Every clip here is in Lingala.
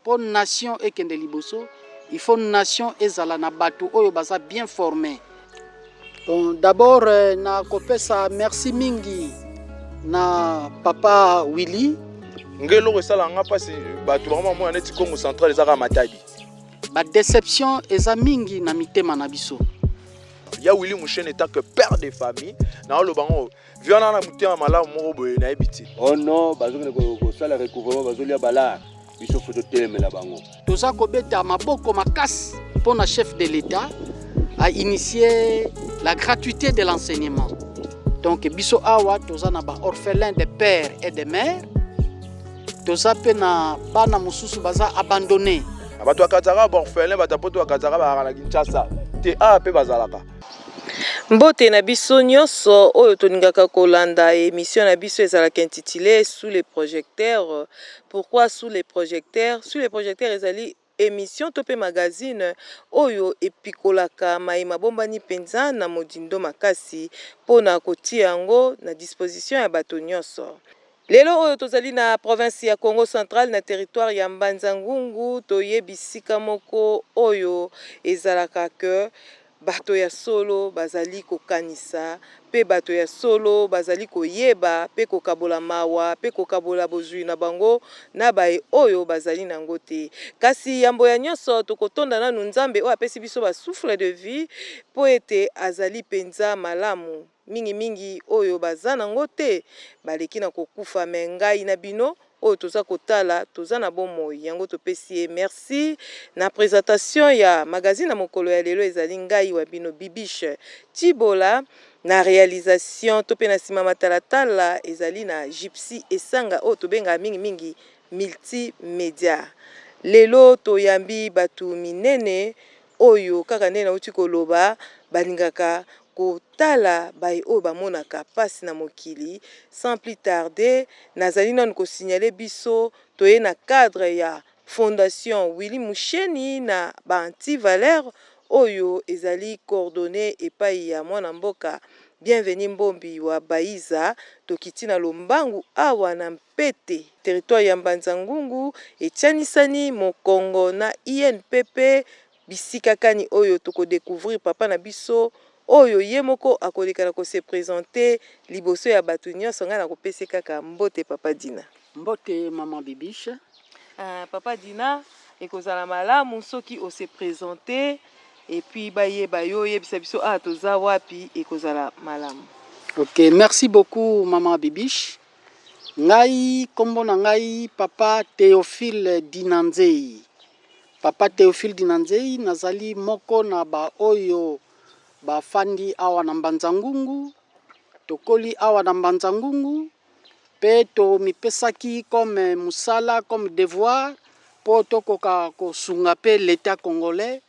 Mpo nation ekende liboso, il faut nation ezala na bato oyo baza bien formé. Bon, d'abord nakopesa merci mingi na papa Willy. Nge eloko esalaka nga mpasi, bato bango bamona neti Congo Central ezaka Matadi. Badeception eza mingi na mitema na biso. Ya Willy Musheni, tant que père de famille, naoloba ngo vi wana na motema malamu moko boye, nayebi te. Oh non, bazokende kosala recouvrement, bazolia balare. Biso faut totelemela bango. Toza kobeta maboko makasi mpo na chef de l'État a initié la gratuité de l'enseignement. Donc biso awa toza na baorphelin de père et de mère, toza mpe na bana mosusu baza abandonné. Bato bakataka baorphelin, bato ya poto bakataka, bazalaka na Kinshasa te, awa mpe bazalaka. Mbote na biso nyonso oyo tolingaka kolanda émission na biso. Ezalaka intitulé "Sous les projecteurs". Pourquoi "Sous les projecteurs"? "Sous les projecteurs" ezali émission to mpe magazine oyo epikolaka maye mabombani mpenza na modindo makasi mpona kotia yango na disposition ya bato nyonso. Lelo oyo tozali na province ya Congo Central, na territoire ya Mbanza Ngungu. Toyebi sika moko oyo ezalaka ke bato ya solo bazali kokanisa, mpe bato ya solo bazali koyeba mpe kokabola mawa mpe kokabola bozwi na bango na baye oyo bazali nango te. Kasi yambo ya nyonso, tokotonda nanu Nzambe oyo apesi biso basouffle de vie, mpo ete azali mpenza malamu. Mingimingi oyo baza nango te baleki na kokufa, me ngai na bino oyo toza kotala, toza na bomoi, yango topesi ye merci. Na présentation ya magazine na mokolo ya lelo ezali ngai wa bino Bibiche Tibola. Na réalisation to mpe na nsima matalatala ezali na Gypsy Esanga, oyo tobengaka mingimingi multimédia. Lelo toyambi bato minene oyo kaka nde nauti koloba, balingaka kotala baye oyo bamonaka mpasi na mokili. Sans plus tarder, nazali nanu kosignaler, biso toye na cadre ya Fondation Willy Musheni na baanti-valeur oyo ezali coordonné epai ya mwana mboka Bienvenu Mbombi wa Baiza. Tokiti na lombangu awa na Mpete, territoire ya Mbanza Ngungu, etianisani mokongo na INPP, bisika kani oyo tokodécouvrir papa na biso oyo ye moko akoleka na kose présenter liboso ya bato nyonso. Ngai nakopesa kaka mbote, papa Dina. Mbote, mama Bibiche. Papa Dina, ekozala malamu soki ose présenter et puis bayeba yo, oyebisa biso awa toza wapi, ekozala malamu. Ok, merci beaucoup, mama Bibiche. Ngai nkombo na ngai papa Théophile Dinanzei. Papa Théophile Dinanzei, nazali moko na baoyo bafandi awa na Mbanza Ngungu. Tokoli awa na Mbanza Ngungu mpe tomipesaki comme mosala, comme devoir, mpo tokoka kosunga mpe l'État congolais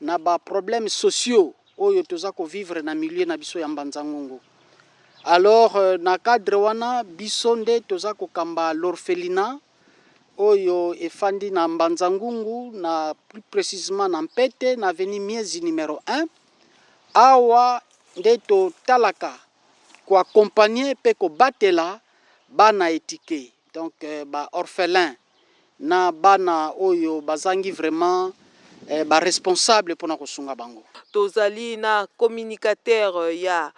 na baproblème sociaux oyo toza kovivre na milieu na biso ya Mbanza Ngungu. Alors na cadre wana, biso nde toza kokamba l'orphelinat oyo efandi na Mbanza Ngungu, na plus précisément na Mpete, na avenue Miezi numéro 1. Awa nde totalaka koaccompagner mpe kobatela bana etike, donc baorphelin na bana oyo bazangi vraiment baresponsable mpona kosunga bango. Tozali na communicateur ya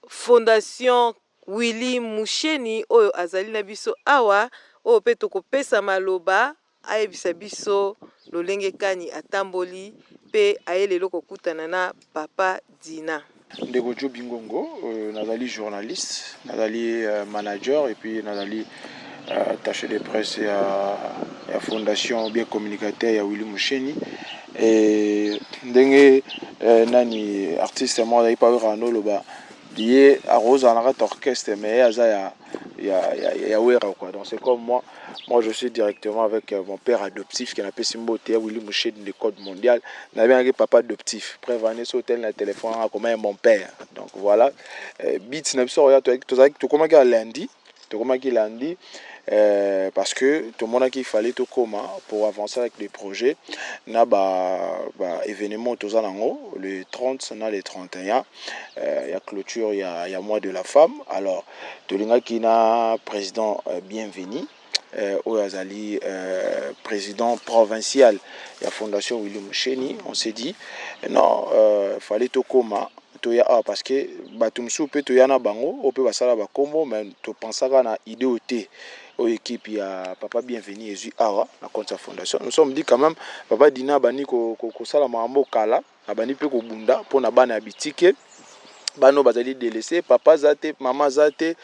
Fondation Willy Musheni oyo azali na biso awa, oyo mpe tokopesa maloba ayebisa biso lolenge kani atamboli mpe aye lelo kokutana na papa Dina. Ndeko Jo Bingongo, nazali journaliste, nazali manager et puis nazali attaché de presse ya fondation, bien communicateur ya Willy Musheni. E ndenge nani artiste moko azali pa oyokaka oloba ye akozala na kati orchestre, mais ye aza ya Wera quoi. Donc c'est comme moi, moi je suis directement avec mon père adoptif qui napesi mbote ya Willy Musheni de code mondial, nabengaki papa adoptif. Preuve ane so otel na téléphone akoma ye mon père. Donc voilà, but na biso oya, tozalaki, tokomaki ya lundi, tokomaki lundi parce que tomonaki il fallait tokoma pour avancer avec les projets na ba événement toza nango le 30 na le 31, ya clôture ya mois de la femme. Alors tolingaki na président Bienvenu. oyo azali président provincial ya Fondation Willy Musheni. On s'est dit non, fallait tokoma, toya awa, parce que bato mosusu mpe toya na bango oyo mpe basala bakombo, mais topensaka na idée oyo te, oyo équipe ya papa Bienvenu ezwi awa na compte ya fondation. Nous sommes dit quand même, papa Dina abandi kosala makambo kala, abandi mpe kobunda mpona bana ya bitike, bana oyo bazali délaissé, papa aza te, mama aza te.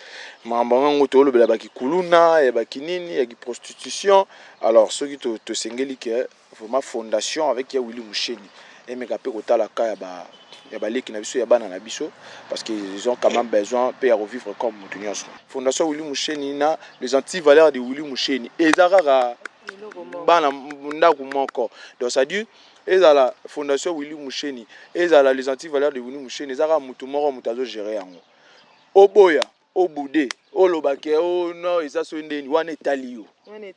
Makambo yango toolobela bakikuluna ya bakinini ya kiprostitution. Alors soki tosengeli ke vraiment fondation avec ya Willy Musheni emeka mpe kotala ka ya baleki na biso, ya bana na biso, parce qu'ils ont quand même besoin mpe ya revivre comme moto nyonso. Fondation Willy Musheni na les antivaleurs de Willy Musheni eza kaka bana ndako moko. Donc c'est à dire, ezala Fondation Willy Musheni, ezala les antivaleurs de Willy Musheni, eza kaka motu moko, moto azogérer yango. Oboya, obude, olobake o non, eza so ndeni wana, etali yo.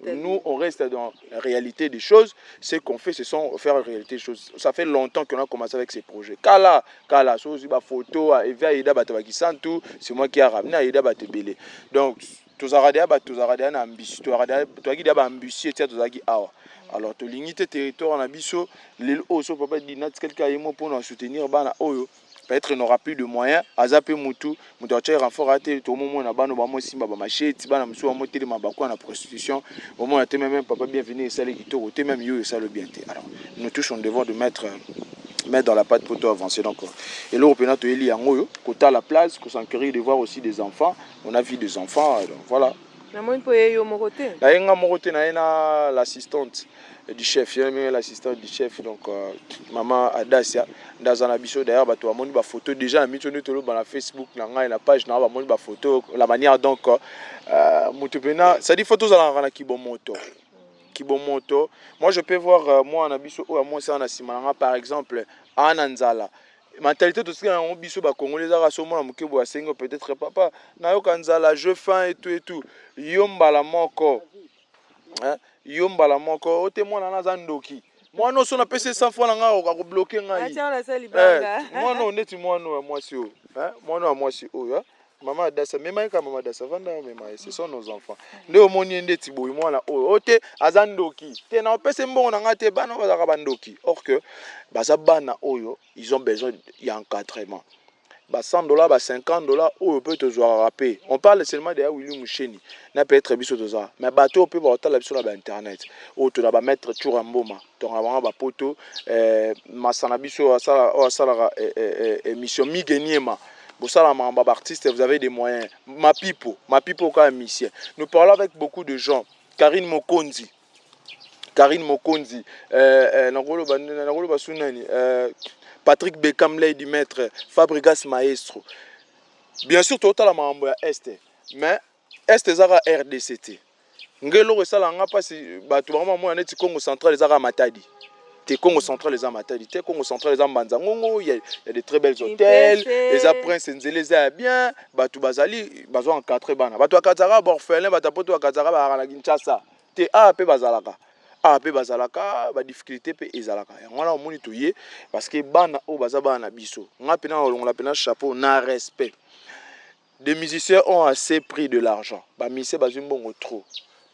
Nous, on reste dans la réalité des choses. Ce qu'on fait, ce sont faire la réalité des choses. Ça fait longtemps qu'on a commencé avec ces projets. Kala kala, so ozwi bafoto eva aida bato bakisantu, c'est moi qui a ramené aida bato ebele. Donc tozalaka deya bato, tozalaka deya na ambition, tozalaki deya baambitieux tia tozalaki awa. Alors tolingi te territoire na biso lelo oyo so papa Dina tikali kaka ye mo mpona soutenir bana oyo, peut-être il n'aura plus de moyens, aza mpe mutu, moto atia renfort aya te. Tomomona bana bamosimba bamachete, bana mosusu bamotelema bakwa na prostitution. Omona te, même papa Bienvenu esali kitoko te, même yo esali bien te. Alors nous tous, on devons de mettre dans la pâte pour avancer. Donc eloko mpena toyeli yango oyo, kotala place, kosenquérir, de voir aussi des enfants. On a vu des enfants, donc voilà. Namoni mpo ye yo moko te. Naye nga moko te, naye na l'assistante du chef, ye menge l'assistante du chef, donc mama Adasia nde aza na biso. D'ailleurs bato bamoni bafoto déjà na miso nde toloba na Facebook na ngai, na page na nga, bamoni bafoto, la manière. Donc moto mpena, c'est-à-dire faut tozalaka na kibomoto, kibomoto. Moi, je peux voir mwana na biso oyo amwasi awa na nsima na nga, par exemple, aa na nzala. Mentalité tosika yango biso bakongoli ezaka so mwana moke boye asengi peut-être: "Papa, nayoka nzala, j'ai faim", et tout et tout. Yo mbala moko, hein? Yo mbala moko ote mwana na aza ndoki, mwana oso napesi 100 fois na ngai, akobloquer ngai. Mwana oyo neti mwana oyo ya mwasi oyo, mwana oyo ya mwasi oyo, mama Adasa, mema ye kaka. Mama Adasa, vanda, mema ye. Ce sont nos enfants. Nde omoni ye ndeti boye, mwana oyo oyo te aza ndoki te, na opesi mbongo na ngai te, bana oyo bazalaka bandoki. Or que baza bana oyo, ils ont besoin ya encadrement. Ba 100 $, ba 50 $ oyo mpe tozwakaka mpe, on parle seulement de ya Willy Musheni na peut-être biso toza, mais bato oyo mpe baotala biso na bainternet oyo, tona bamaître Tour ya Mboma, tonga bango bapoto, masa na biso oyo asalaka émission Migeniema, bosala makambo ya baartiste, vous avez des moyens. Mapipo, Mapipo kaka musicien. Nous parlons avec beaucoup de gens, Karine Mokonzi, Karine Mokonzi, nakoloba su nani, Patrick Beckham, Lady Maître Fabrigas Maestro. Bien sûr totala makambo ya Est, mais Est ezaka RDC te. Nge eloko esalaka nga mpasi, bato bango bamona neti Congo Central ezaka Matadi te. Congo Central eza Matadi te. Congo Central eza Mbanza Ngongo, y a de très belles hôtels, eza Prince, nzela eza ya bien, bato bazali bazwa encadre bana. Bato bakataka baorphelin, bato apoto bakataka, bazalaka na Kinshasa te, awa mpe bazalaka, awa mpe bazalaka, badifficulté mpe ezalaka. Yango wana omoni toye, parce que bana oyo baza bana na biso. Nga mpena kolongola mpena chapeau na respect. Des musiciens ont assez pris de l'argent, bamusicien bazwi mbongo trop,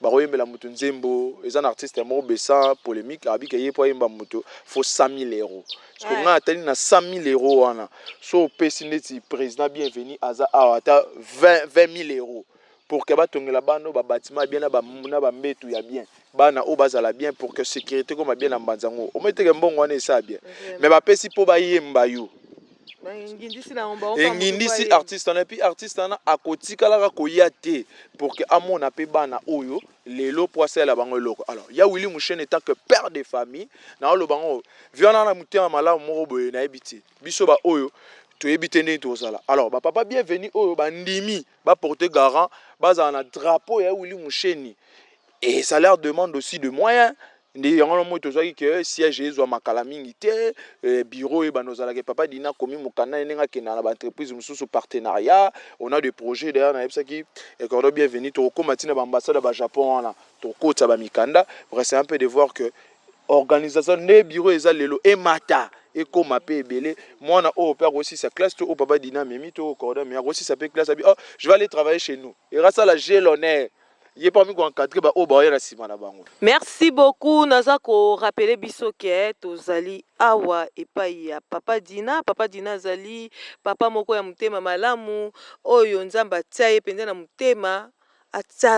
bakoyembela moto nzembo. Eza na artiste moko besa polémique, abika ye po ayemba moto faut 100 000 euros, parce que ngai atali na 100 000 euros wana, so opesi neti président Bienvenu aza awa ata 20 000 euros pour que batongela bana oyo babatima bien, na bambetu ya bien, bana oyo bazala bien, pour que sécurité koma bien na Mbanza yango, ometeke mbongo wana esala bien. Mais bapesi mpo bayemba yo, engindisi artiste wana, et puis artiste wana akotikalaka koya te pour que amona mpe bana oyo lelo mpo asalela bango eloko. Alors ya Willy Musheni, tant que père de famille, naoloba ngo vi wana na motema malamu moko boye, nayebi te biso baoyo toyebi te ndenge tozala. Alors bapapa Bienvenu oyo bandimi baporte garant, bazala na drapeau ya Willy Musheni, et ça leur demande aussi de moyens. Nde yango wana moi tozwaki ke siège ezwa makala mingi te, bureau eyebana ozalaka. Papa Dina komi mokanda ye ndenge akendaka na baentreprise mosusu, partenariat. On a des projets d'ailleurs, nayebisaki Ecordo Bienvenu, tokokóma ntina baambassade ya bajapon wana, tokokota bamikanda pour essayer un peu de voir que organisation nde bureau eza lelo emata, ekóma mpe ebele. Mwana oyo mpe akosisa classe to oyo papa Dina amemi to Cordo amemi, akosisa mpe classe, abi: "Oh, je vais aller travailler chez nous." Erasala, j'ai l'honneur. Ye mpe akomi koencadre baoyo baoya na nsima na bango. Merci beaucoup. Naza ko rappeler biso ke tozali awa epai ya Papa Dina. Papa Dina azali papa moko ya motema malamu oyo Nzambe atia ye mpenza na motema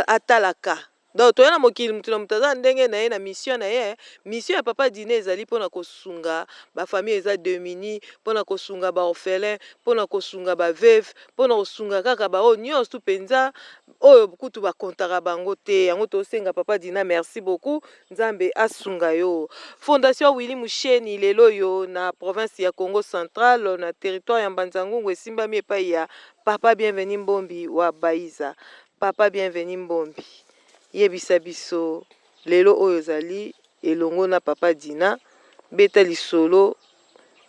atalaka. Donc toya na mokili, moto na moto aza na ndenge na ye, na mission na ye. Mission ya Papa Dina ezali mpona kosunga bafamille eza demuni, mpona kosunga baorphelin, mpona kosunga baveuve, mpona kosunga kaka baoyo nyonso tu mpenza oyo kutu bakontaka bango te. Yango tosenga Papa Dina, merci beaucoup, Nzambe asunga yo. Fondation Willy Musheni lelo oyo na province ya Congo Central, na territoire ya Mbanza-Ngungu, esimbami epai ya Papa Bienvenu Mbombi wa Baiza. Papa Bienvenu Mbombi, yebisa biso lelo oyo ozali elongo na Papa Dina, beta lisolo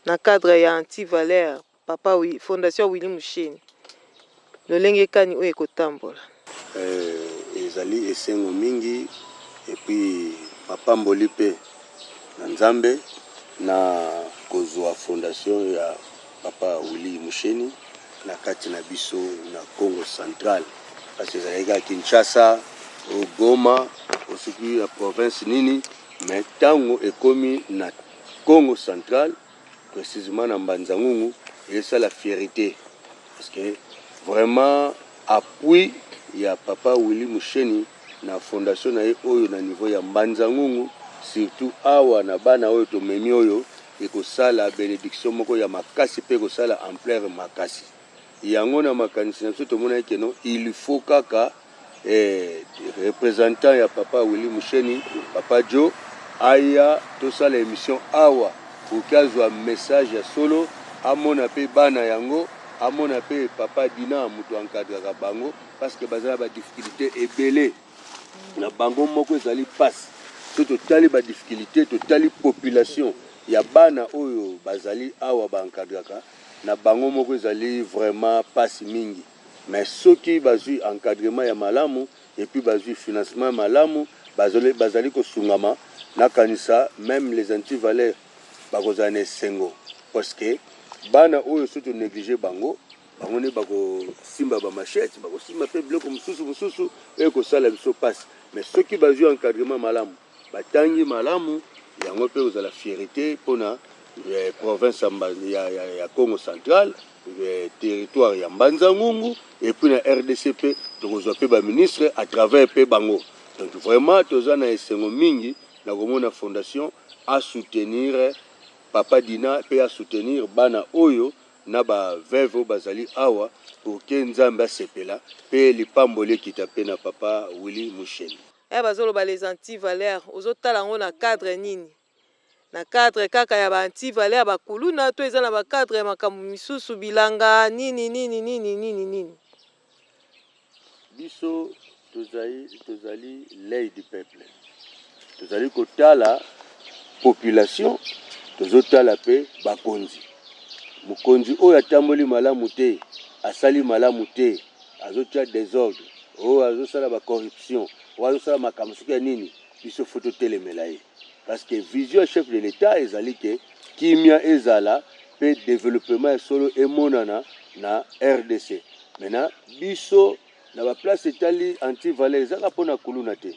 na cadre ya anti-valeur Papa Fondation Willy Musheni, lolenge kani oyo ekotambola? Ezali esengo mingi et puis mapamboli mpe na Nzambe na kozwa fondation ya Papa Willy Musheni na kati na biso na Congo Central, parce que ezalaki kaka Kinshasa o Goma o soki ya province nini, mais ntango ekomi na Congo Central, précisément na Mbanza-Ngungu, esala fierté parce que vraiment appui ya Papa Willy Musheni na fondation na ye oyo na niveau ya Mbanza-Ngungu, surtout awa na bana oyo tomemi oyo, ekosala bénédiction moko ya makasi mpe ekosala ampleur makasi. Yango na makanisi na biso tomonaki ke non, il faut kaka représentant ya Papa Willy Musheni, Papa Joe, aya tosala émission awa pour ke azwa message ya solo, amona mpe bana yango, amona mpe Papa Dina moto encadraka bango, parce que baza na badifficulté ebele na bango moko. Ezali mpasi so totali badifficulté, totali population ya bana oyo bazali awa baencadraka na bango moko, ezali vraiment mpasi mingi. Mais soki bazwi encadrement ya malamu et puis bazwi financement ya malamu, bazali kosungama, nakanisa même les antivaleurs bakozala na esengo, parce que bana oyo, so tonéglige bango, bango nde bakosimba bamachete, bakosimba mpe biloko mosusu mosusu oyo ekosala biso mpasi. Mais soki bazwi encadrement malamu, batangi malamu, yango mpe kozala fierté mpona province ya Congo Central, territoire ya Mbanza-Ngungu, et puis na RDC mpe tokozwa mpe baministre à travers mpe bango. Donc vraiment toza na esengo mingi na komona fondation asoutenir Papa Dina mpe asoutenir bana oyo na baveuve oyo bazali awa, pour ke Nzambe asepela mpe lipamboli ekita mpe na Papa Willy Musheni. Bazoloba les antivaleurs, ozotala yango na cadre nini? Na cadre kaka ya baantivaleur bakuluna to eza na bacadre ya makambo misusu, bilanga, nini nini nini nini nini? Biso tozali l'œil du peuple, tozali kotala population, tozotala mpe bakonzi. Mokonzi oyo atamboli malamu te, asali malamu te, azotia désordre, oyo azosala bacorruption, oyo azosala makambo soki ya nini, biso faut totelemela ye, parce que vision ya chef de l'État ezali ke kimia ezala mpe développement ya solo emonana na RDC. Maintenant biso na baplace etali antivaleur, ezaka mpona kuluna te,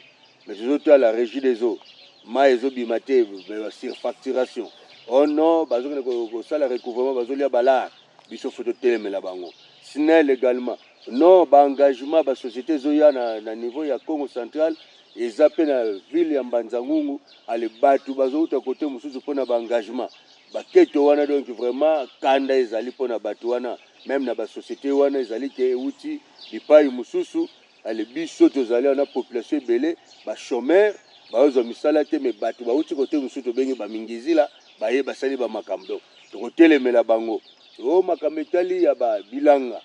mais tozotala Régie des eaux, mai ezobima te, surfacturation. Oh non, bazokende kosala recouvrement, bazolia balare, biso faut totelemela bango. SNEL également, non, baengagement basociété ezoya na niveau ya Congo Central, eza mpe na ville ya Mbanza-Ngungu, ale bato bazouta kote mosusu mpona baengagement baketo wana. Donc vraiment kanda ezali mpona bato wana, même na basociété wana ezali ke euti bipai mosusu. Ale biso tozali wana, population ebele, bachômeur bazozwa misala te, mais bato bauti kote mosusu, tobengi bamingizila, baye basali bamakambo. Donc tokotelemela bango. Oyo makambo etali ya babilanga,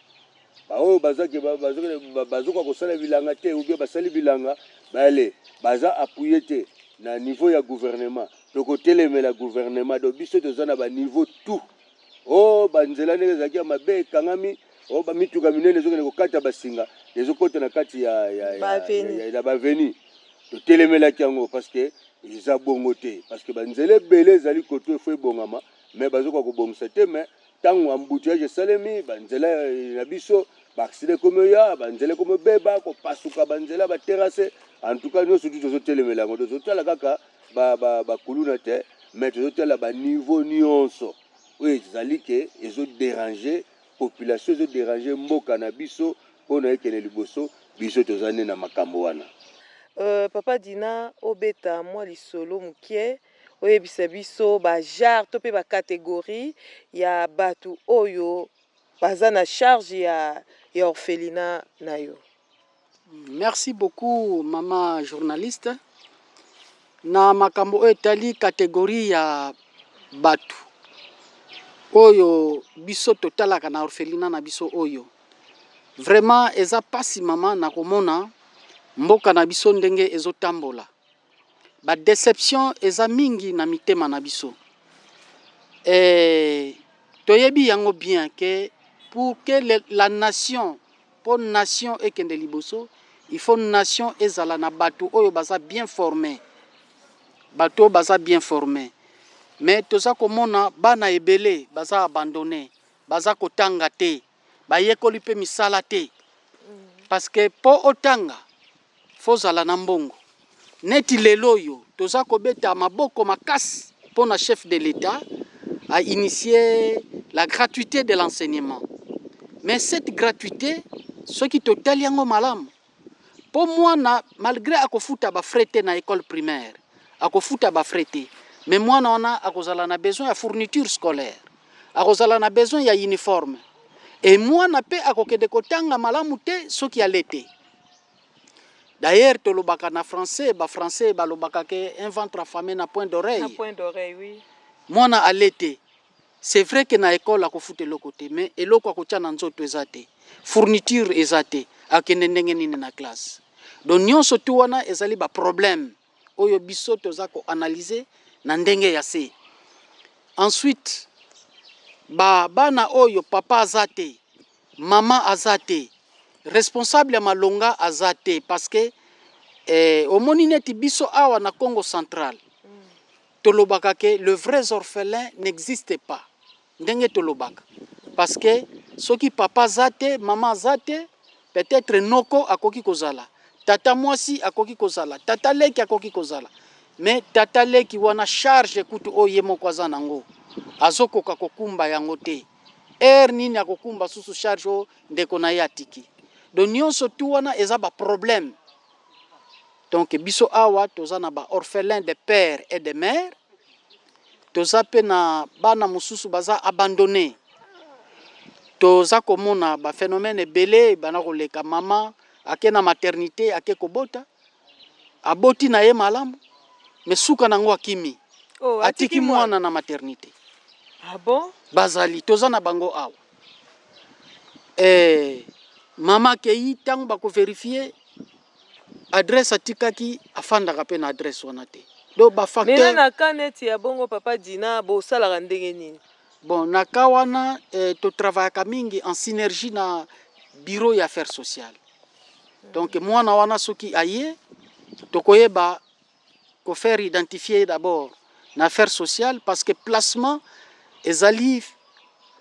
baoyo bazokoka kosala bilanga te, ou bien basali bilanga, bale baza appuyé te na niveau ya gouvernement, tokotelemela gouvernement. Donc biso toza na baniveau tout. Oyo banzela ndenge ezalaki ya mabe, ekangami, oyo bamituka minene ezokende kokata basinga, ezokota na kati ya baveni, totelemelaki yango, parce que eza bongo te, parce que banzela ebele ezali koto efo ebongama, mais bazokoka kobongisa te. Mais ntango embouteillage esalemi, banzela na biso Ba accident ekomi oya, ba nzela ekomi obeba, kopasuka ba nzela, ba terrasse. En tout cas nyonso tu tozotelemela yango, tozotala kaka ba, ba, ba kuluna te, mais tozotala ba niveau nyonso oyo ezali ke ezo deranger population, ezo deranger mboka na biso mpo na ekende liboso. Biso toza nde na makambo wana. Papa Dina, obeta mwa lisolo mokie, oyebisa biso ba genre to pe ba categorie ya batu oyo baza na charge ya ya orphelinat na yo. Merci beaucoup mama journaliste. Na makambo oyo etali categorie ya batu oyo biso totalaka na orphelinat na biso oyo, vraiment eza pasi mama na komona mboka na biso ndenge ezotambola. Ba deception eza mingi na mitema na biso. Eh, toyebi yango bien que pour que la nation, po nation ekende liboso, il faut nation ezala na batu oyo baza bien forme, batu oyo baza bien forme. Mais toza komona bana ebele baza abandonne, baza kotanga te, bayekoli pe misala te, parce que po otanga faut ozala na mbongo. Neti lelo oyo toza kobeta maboko makasi pona chef de l'Etat a initie la gratuite de l'enseignement, mais cette gratuite soki totali yango malamu, po mwana malgre akofuta ba frais te na ecole primaire, akofuta ba frais te, mais mwana wana akozala na besoin ya fourniture scolaire, akozala na besoin ya uniforme, et mwana pe akokende kotanga malamu te soki ale te. D'ailleurs tolobaka na français, ba français balobaka ke un ventre affamé n'a point d'oreille. N'a point d'oreille, oui. Mwana ale te. C'est vrai que na école akofuta eloko te, mais eloko akotia na nzoto eza te. Fourniture eza te. Akende ndenge nini na classe? Donc nyonso tu wana ezali ba problème oyo biso toza ko analyser na ndenge ya se. Ensuite, ba bana oyo papa aza te, Maman aza te, responsable ya malonga aza te parce que eh, omoni neti biso awa na Congo central tolobaka ke le vrai orphelin n'existe pas, ndenge tolobaka parce que soki papa aza te, maman aza te, peut-être noko akoki kozala, tata mwasi akoki kozala, tata leki akoki kozala, mais tata leki wana charge kutu oyo ye moko aza nango azokoka kokumba yango te. Heure nini akokumba susu charge oyo ndeko na ye atiki? Donc nionso tout wana eza ba problème. Donc biso awa toza na ba orphelins de père et de mère, toza pe na bana mosusu baza abandonne. Toza komona ba phenomène ebele bana koleka, mama ake na maternite ake kobota, aboti na ye malamu mais suka na ngo akimi. Oh, atiki mwana na maternite. Ah bon? Bazali toza na bango awa. Eh, mama akei ntango bako verifier adresse atikaki, afandaka pe na adresse wana te. Donc ba facteur. Maintenant na cas neti ya bongo papa Dina bosalaka ndenge nini? Bon, na cas wana eh, to travaillaka mingi en synergie na bureau ya affaires sociales. Donc mwana wana soki aye tokoyeba ko faire identifier d'abord na affaire sociale parce que placement ezali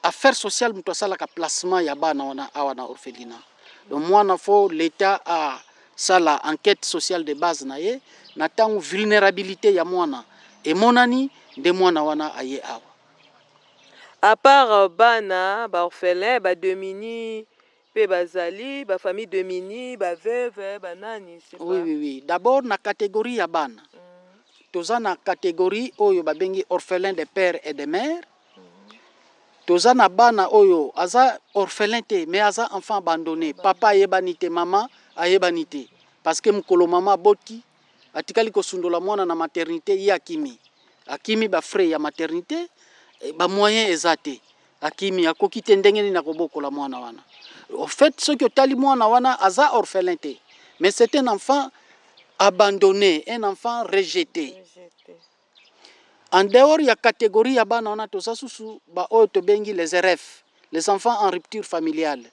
affaire sociale moto asalaka placement ya bana wana awa na orphelinat. Donc mwana faut l'État asala enquête sociale de base na ye na ntango vulnérabilité ya mwana emonani nde mwana wana aye awa. À part bana ba orphelins, ba demi-nus pe bazali ba famille deminis, ba veuve, ba nani c'est Oui, pas. oui, oui. D'abord na catégorie ya bana. Toza na catégorie oyo babengi orphelin de père et de mère. Toza na bana oyo aza orphelin te mais aza enfant abandonné. Papa ayebani te, mama ayebani te. Parce que mokolo mama aboti atikali kosundola mwana na maternité, ye akimi. Akimi ba frais ya maternité, ba moyens eza te. Akimi, akoki te, ndenge nini akobokola mwana wana? Au fait, soki otali mwana wana aza orphelin te, mais c'est un enfant abandonné, un enfant rejeté. En dehors ya catégorie ya bana wana, toza susu ba oyo tobengi les RF, les enfants en rupture familiale,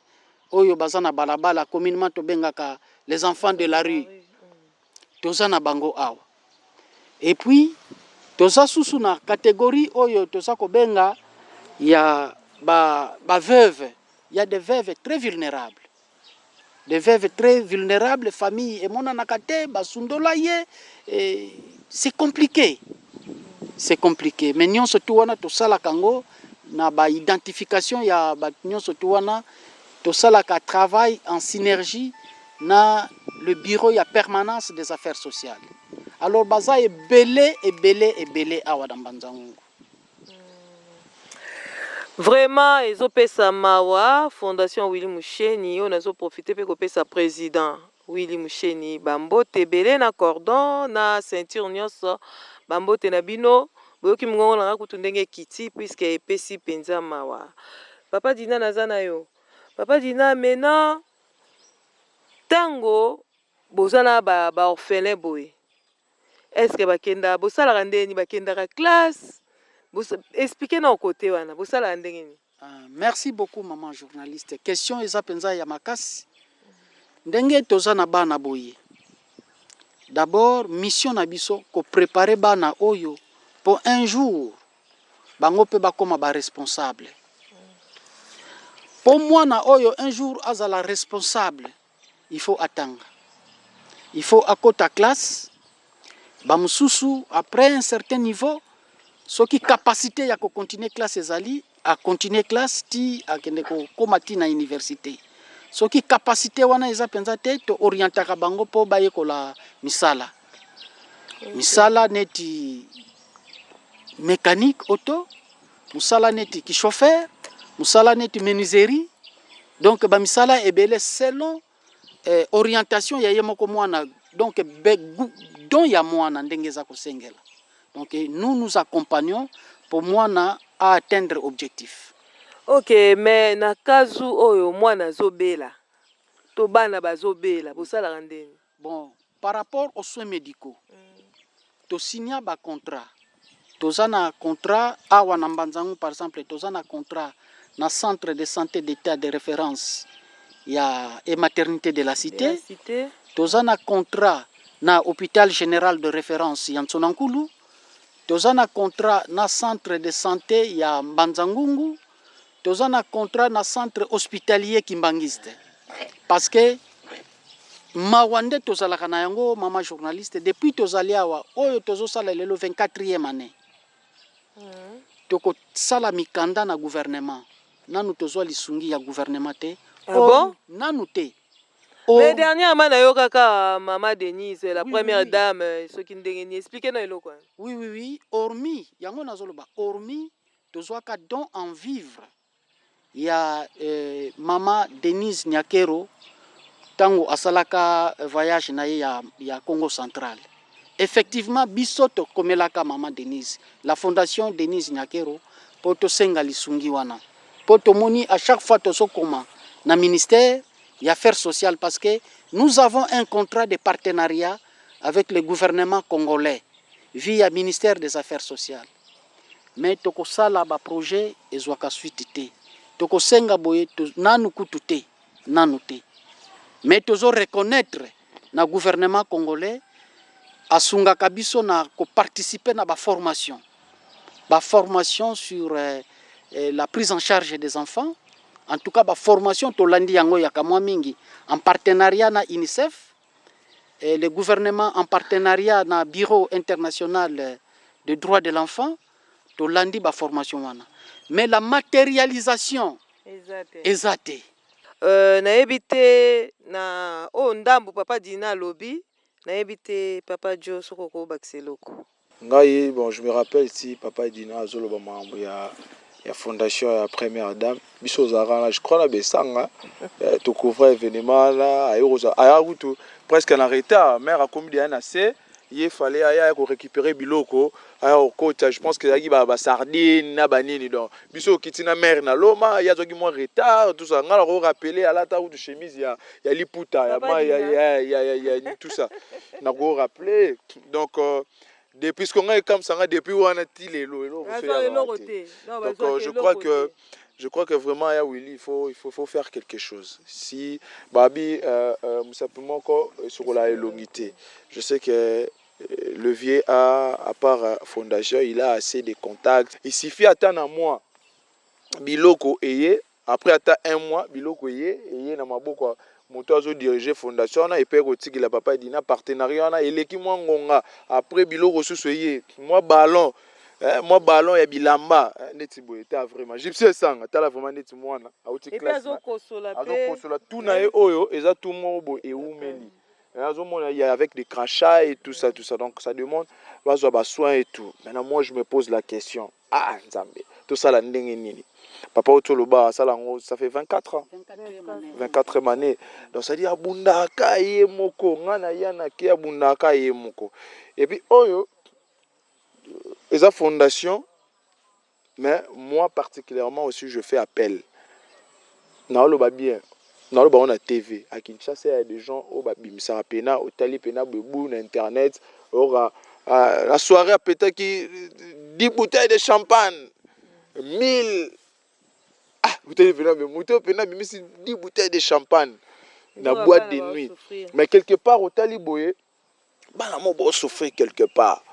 oyo baza na balabala, communément tobengaka les enfants de la rue. Toza na bango awa. Et puis toza susu na catégorie oyo toza kobenga ya ba veuve. Il y a des veuves très vulnérables. Des veuves très vulnérables, famille emonanaka te, basundola ye, et c'est compliqué, c'est compliqué. Mais nyonso tu wana tosalaka yango na baidentification ya bato nyonso tu wana. Tosalaka travail en synergie na le bureau ya permanence des affaires sociales. Alors baza ebele, ebele, ebele awa na Mbanza-Ngungu. Vraiment ezopesa mawa. Fondation Willy Musheni oyo, nazoprofite mpe kopesa président Willy Musheni bambote ebele na cordon na ceinture nyonso. Bambote na bino. Boyoki mongongo na nga kutu ndenge ekiti, puisque epesi mpenza mawa. Papa Dina, naza na yo. Papa Dina, maintenant ntango boza na baorphelin ba boye, est-ce bakendaka, bosalaka ndeni? Bakendaka classe? Explique na kote wana, bosalaka ndenge nini? Merci beaucoup, maman journaliste. Question eza mpenza ya makasi. Ndenge toza na bana boye, d'abord mission na biso koprépare bana oyo mpo un jour bango mpe bakóma baresponsable. Mpo mwana oyo un jour azala responsable, il faut atanga, il faut akota classe. Bamosusu, après un certain niveau, soki capacité ya kocontinue classe ezali, acontinue classe ti akende kokóma ti na université. Soki capacité wana eza mpenza te, toorientaka bango mpo bayekola misala, misala neti mécanique auto, mosala neti kichauffeur, mosala neti menuiserie. Donc bamisala ebele selon orientation ya ye moko mwana, donc don ya mwana ndenge eza kosengela. Donc nous nous accompagnons pour mwana à atteindre objectif. Ok, mais na kazu oyo mwana azobela to bana bazobela, bosalaka ndeni? Bon, par rapport aux soins médicaux, tosigna bacontrat. Toza na contrat awa na Mbanza-Ngungu. Par exemple, toza na contrat na centre de santé d'état de référence ya et maternité de la cité. De la cité. Toza na contrat na hôpital général de référence ya Ntsonankulu. Toza na contrat na centre de santé ya Mbanza-Ngungu. Toza na contrat na centre hospitalier kimbangiste, parce que mawa nde tozalaka na yango, mama journaliste, depuis tozali awa oyo tozosala lelo 24e année, tokosala mikanda na gouvernement, nanu tozwa lisungi ya gouvernement te. Ah bon? Nanu te. Mais dernièrement nayokaka mama Denise, la première dame, soki ndenge nini, explique na eloko wana. Oui, hormis yango nazoloba, hormis tozwaka don en vivre ya mama Denise Nyakero ntango asalaka voyage na ye ya Congo Central. Effectivement, biso tokomelaka mama Denise, la fondation Denise Nyakero, mpo tosenga lisungi wana, mpo tomoni à chaque fois tozokoma na ministère ya affaires sociales, parce que nous avons un contrat de partenariat avec le gouvernement congolais via ministère des affaires sociales. Mais tokosala baprojet, ezwaka suite te. Tokosenga boye, nanu kutu te, nanu te. Mais tozo reconnaître na gouvernement congolais, asungaka biso na koparticiper na baformation sur la prise en charge des enfants. En tout cas, baformation tolandi yango yaka mwa mingi en partenariat na UNICEF et le gouvernement, en partenariat na bureau international de droits de l'enfant. Tolandi baformation wana, mais la matérialisation eza te. Eza te. Nayebi te na oyo ndambu papa Dina alobi. Nayebi te, papa Jo, soki okobakisa eloko. Ngai, bon, je me rappelle si papa Dina azoloba makambo ya fondation ya première dame, biso ozalaka na, je crois, na besanga, tocouvre événement wana. Aye kozwa, aya kutu presque na retard. Mare akomi deya na se, ye fallait aya korécupérer biloko, aya kokota. Je pense que ezalaki basardine na banini. Donc biso okiti na mare na loma, ye azwaki mwa retard, tout ça. Ngai nakorappeler alata kutu chemise ya liputa ya Papa ma ya, Dina. ya tout ça, nakorappeler. Donc depuis ce que ngai ekamwisanga depuis wana ti lelo, eloko mosusu Azwa eyaka eloko te. te. Non, Donc bazwaki je crois eloko que te. je crois que vraiment ya Willy, il faut faire quelque chose. Si babi mosapi moko esokola elongi te. Je sais que le vieux a, à part fondation, il a assez de contacts. Il suffit ata na moi biloko eye, après ata un mois biloko eye na maboko. Moto azodirige fondation wana epe kotikela papa Dina partenariat wana eleki mwa ngonga. Après, biloko susu eye, mwa ballon, mwa ballon ya bilamba, neti boye ta vraiment Gypsy esanga. Tala vraiment neti mwana auti epe classe azokosola mpe. Azokosola tu na ye oyo eza tu moko boye ewumeli. Azomona ya avec des crachats et tout ça, tout ça. Donc ça demande bazwa basoin et tout. Maintenant, moi, je me pose la question: ah Nzambe, tosala ndenge nini? Papa oyo toloba asala yango, ça fait 24 ans. 24e année. Donc c'est à dire abundaka ye moko. Nga na ya nake, abundaka ye moko. Et puis oyo eza fondation, mais moi particulièrement aussi, je fais appel. Naoloba bien, naoloba ngo na TV à Kinshasa. Ya des gens oyo babimisaka pena, otali pena bebu na internet oyoka la soirée apetaki 10 bouteilles de champagne, 1000. Ah, bouteille pena, me moto oyo pena abimisi 10 bouteilles de champagne na boîte de nuit. Mais quelque part otali boye, bana mo bosouffrir quelque part.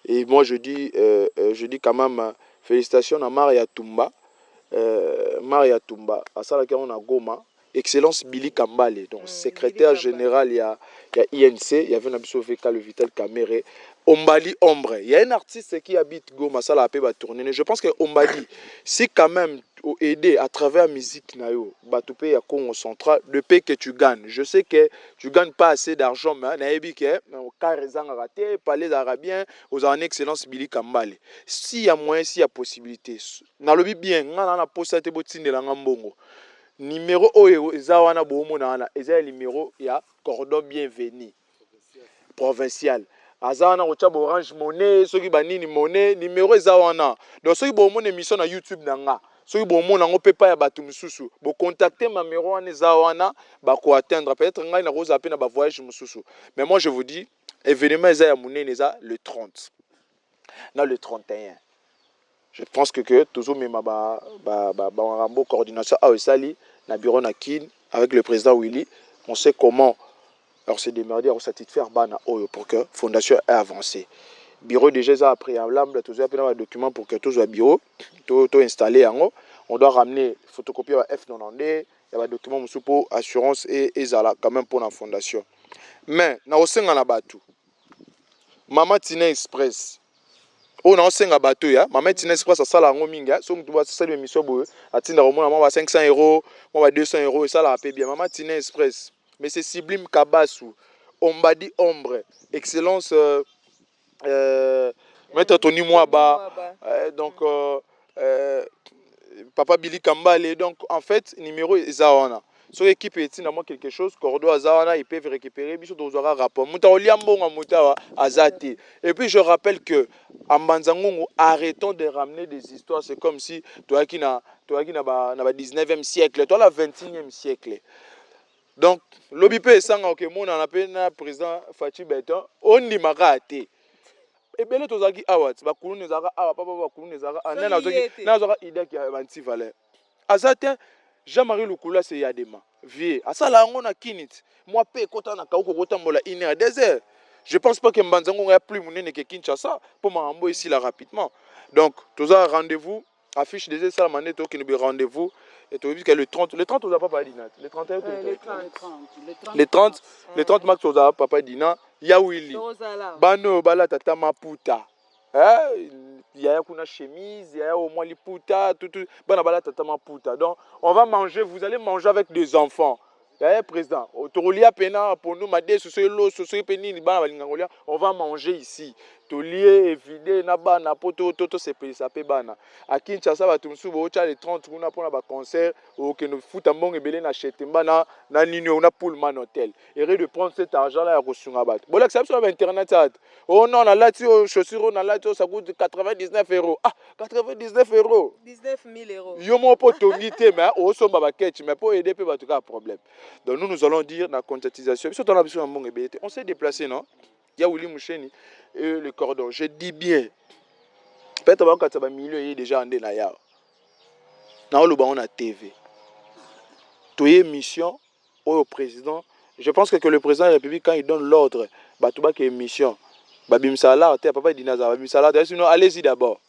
Et moi, je dis quand même félicitations na Maria Tumba. Maria Tumba asalaki yango na Goma. Excellence Billy Kambale, donc secrétaire Billy Kambale. Général ya INC, il y avait na biso VK, le Vital Kamere Ombali Ombre. Il y a un artiste qui habite Goma, asala pe ba tourner. Je pense que Ombali, si quand même aider à travers musique na yo bato pe ya Congo Central, de paix que tu gagnes. Je sais que tu gagnes pas assez d'argent, mais nayebi ke car ezangaka te, palais ezalaka bien. Ozala na excellence Billy Kambale, s'il y a moyen, s'il y a possibilité, nalobi bien, nga na posa te botindelanga mbongo. Numéro oyo eza wana, boomona wana, eza ya numéro ya cordon bienvenu provincial. Aza wana kotya baOrange Money, soki banini money, numéro eza wana. Donc soki bomona émission na YouTube na nga, soki bomona yango mpe pa ya bato mosusu, bocontacte numéro wana eza wana, bakoatteindre. Peut-être ngai nakozala mpe na bavoyage mosusu, mais moi, je vous dis, événement eza ya monene, eza le 30 na le 31. Je pense que tozomema bamakambo coordination awa esali na bureau na Kine avec le président Willy. On sait comment alors se démerder à satisfaire bana oyo pour que fondation ait avancé. Bureau déjà eza préalable, tozwa mpe na badocument pour que tozwa bureau, to installer yango. On doit ramener photocopie ya F92, ya badocument mosusu mpo assurance ezala quand même mpona fondation. Mais na kosenga na bato, Mama Tina Express oyo, naosenga bato ya Mama Tina Express, asala yango mingi. So motu asali émission boye, atindaka, omona mwa ba 500 euro, mwa ba 200 euro, esalaka mpe bien. Mama Tina Express, mais c'est Sublime Kabasu, Ombadi Ombre, excellence maître Tony Mwaba, donc papa Billy Kambale. Donc en fait, numéro eza wana. Soki équipe etinda mwa quelque chose, cordo aza wana, ils peuvent récupérer. Biso tozwaka rapport, moto akolia mbongo, moto awa aza te. Et puis je rappelle que à Mbanza Ngungu, arrêtons de ramener des histoires. C'est comme si toyaki na ba 19e siècle, toa la 21e siècle. Donc lobi mpe esanga okemonana mpe na président Fatshi Béton, ondimaka te. Ebele tozalaki awa ti bakuluna ezalaka awa, papa, bakuluna ezalaka. Nde nazwaka idée ya banti valeur aza te. Jean-Marie Lukula, se yadema vie asala yango na kini ti mwa mpe ekota na kauko, kotambola une heure, 2 heures. Je pense pas que Mbanza Ngongo ya plus monene ke Kinshasa mpo makambo esila rapidement. Donc toza rendez-vous, affiche déjà esalama nde tokende be rendez-vous. Et toyebi ke le 30, le 30 oza papa Dina, le 31, le 30, le 30 mars ozala papa Dina ya Willy. Bana oyo balata ta maputa, yaya kuna chemise, yaya au moins liputa, tout, tout. Bana balata ta maputa. Donc on va manger, vous allez manger avec des enfants. Yaya président, tokolia pena pondu, madesu, soki loso, soki mpe nini bana balingaka kolia. On va manger ici, tolie évide na bana mpo tosepelisa mpe bana. A Kinshasa, bato mosusu bootya le 30 kuna mpona baconcert, okende futa mbongo ebele na Chetemba na nini oyo na Pullman Hotel. Erreur de prendre cet argent là ya kosunga bato. Bolakisa biso na bainternet ata oh non, nalati oyo chaussure oyo, nalati oyo, ça coûte 99 euros. Ah, 99 euros. 19 000 euros. Yo moko mpo otongi te, mais osomba baketch, mais mpo aider mpe bato kaka problème. Donc nous, nous allons dire na conscientisation, biso tona biso na mbongo ebele te. On s'est déplacé, non, ya Willy Musheni et le cordon. Je dis bien, peut-être bakokatisa bamilio eye déjà nde na yawa naoloba ngo na TV. Toye mission oyo président, je pense que le président de la République, quand il donne l'ordre, bato bake émission, babimisaka lar te. Papa Dina azala babimisa lar te, sinon allez-y d'abord,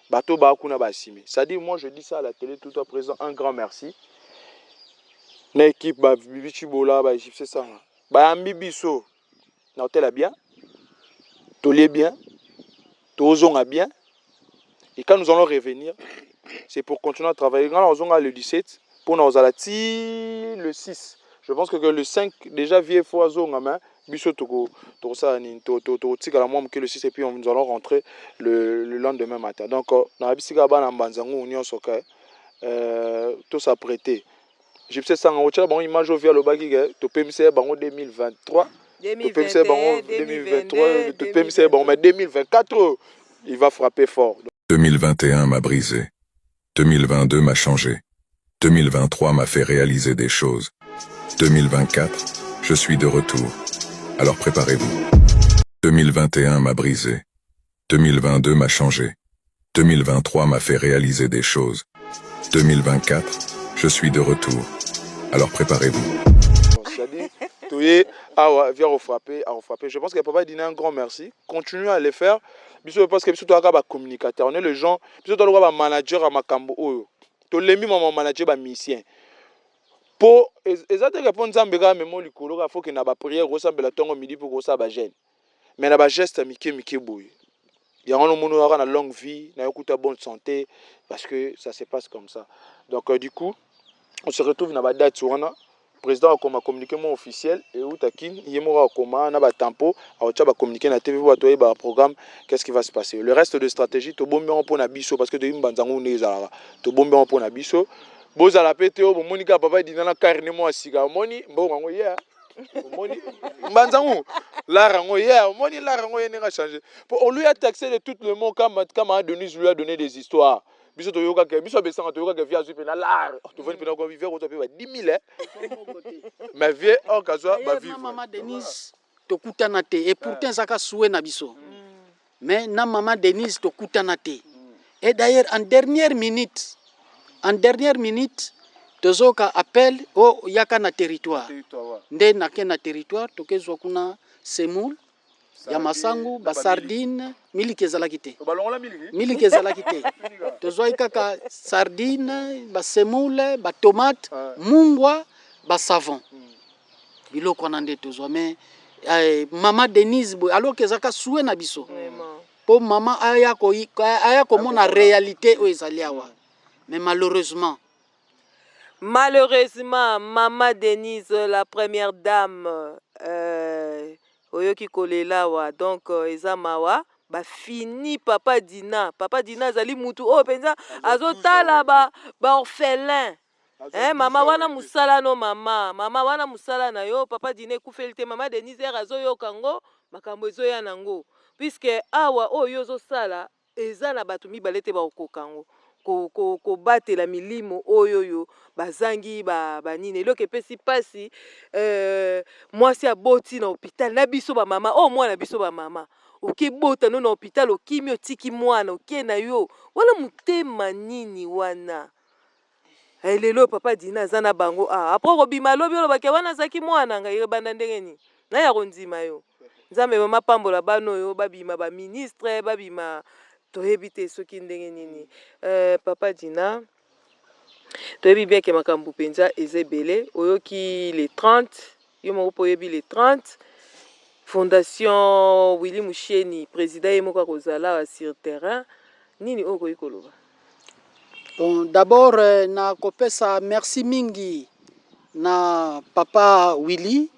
bato baa kuna basime. C'est-à-dire, moi, je dis ça à la télé tout à présent, un grand merci. Na équipe ba Bibi Tshibola, ba Égyptien Sanga. Bayambi biso na hôtel ya bien, tolie bien, tozonga bien. Et quand nous allons revenir, c'est pour continuer à travailler. Quand on a le 17, pour nous ti le 6. Je pense que le 5 déjà vieux fois zonga mais biso toko tokosala nini, tokotikala mwa moke le 6 et puis nous allons rentrer le lendemain matin. Donc na bisika bana Mbanza Ngungu nyonso ke tos'apprêter. Gypsy Sanga, otyala bango image oyo alobaki ke topemisa ye bango 2023, topemisa ye bango 2023, topemisa ye bango, mais 2024 il va frapper fort. 2021 m'a brisé. 2022 m'a changé. 2023 m'a fait réaliser des choses. 2024, je suis de retour. Alors préparez-vous. 2021 m'a brisé. 2022 m'a changé. 2023 m'a fait réaliser des choses. 2024, je suis de retour. Alors préparez-vous. C'est-à-dire, toye awa vient refrapper, à refrapper. Je pense que papa Dina, un grand merci. Continuez à le faire. Biso, parce que biso toyaka ba communicateur, on est les gens, biso toyaka ba manager ya makambo oyo. Tolembi mama manager ba musicien. Po eza te ke mpo Nzambe kaka memo likolo, kaka faut na baprière, kosambela ntongo midi mpo kosala bajeûne, mais na bageste ya mike mike boye, yango nomoni oyaka na longue vie na yokuta bonne santé, parce que ça se passe comme ça. Donc du coup, on se retrouve na badate wana. Président akoma communiqué mo officiel eutaki ye moko, akoma na batempo, akotia bacommuniqué na TV po bato oyeba programme, qu'est-ce qui va se passer. Le reste de stratégie, tobombi yango mpo na biso, parce que toyebi Mbanza Ngungu ndenge ezalaka. Tobombi yango mpo na biso. Bozala pe te oyo bomoni kaka papa Dina na carnet mo ya sika, omoni mbongo yango ye, omoni Mbanza Ngungu lar yango ye, omoni lar yango ye ndenge achange po on lui a taxé de tout le monde. Comme Denise lui a donné des histoires, biso toyokaka, biso abesanga toyokaka vie azwi mpena lar, tovandi mpena vie kozwa mpe ba 10 000, mais vie or kazwa bavivre. Mama Denise tokutana te, et pourtant ezaka souhait na biso, mais na mama Denise tokutana te. Et d'ailleurs, en dernière minute tozoka appel o yaka na territoire, nde nake na territoire, tokezwa kuna semoule ya masangu, basardine, miliki ezalaki te. Miliki ezalaki te, tozwaki kaka sardine, basemoule, batomate, mungwa, basavon, biloko wana nde tozwa. Mais mama Denise boye, alors que ezalaka souhait na biso mpo mama aya, aya komona réalité oyo ezali awa, mais malheureusement. Malheureusement, mama Denise, la première dame, oyoki kolela awa. Donc eza mawa, bafini papa Dina. Papa Dina azali mutu oyo mpenza azotala baorphelin ba eh, mama wana mosala no, mama wana mosala na yo. Papa Dina ekufeli te. Mama Denise ere azoyoka yango, makambo ezoya nango, puisque awa oyo ozosala eza na bato mibale te bakokoka yango, kobatela milimo oyo oyo bazangi banini. Eloko epesi mpasi, mwasi aboti na hôpital na biso bamama oyo, mwana biso bamama okebota no na hôpital, okimi, otiki mwana, oke na yo wana, motema nini wana? Lelo papa Dina aza na bango. Ah, après kobima alobi, olobaki wana azalaki mwana ngai, ebanda ndenge nini naya kondima yo? Nzambe mama pambola bana oyo babima baministre, babima toyebi te soki ndenge nini. Papa Dina, toyebi bien ke makambo mpenza eza ebele. Oyoki le 30, yo moko mpo oyebi le 30, fondation Willy Musheni, président ye moko akozala awa sur terrain. Nini oyo okoki koloba? Bon, d'abord nakopesa merci mingi na papa Willy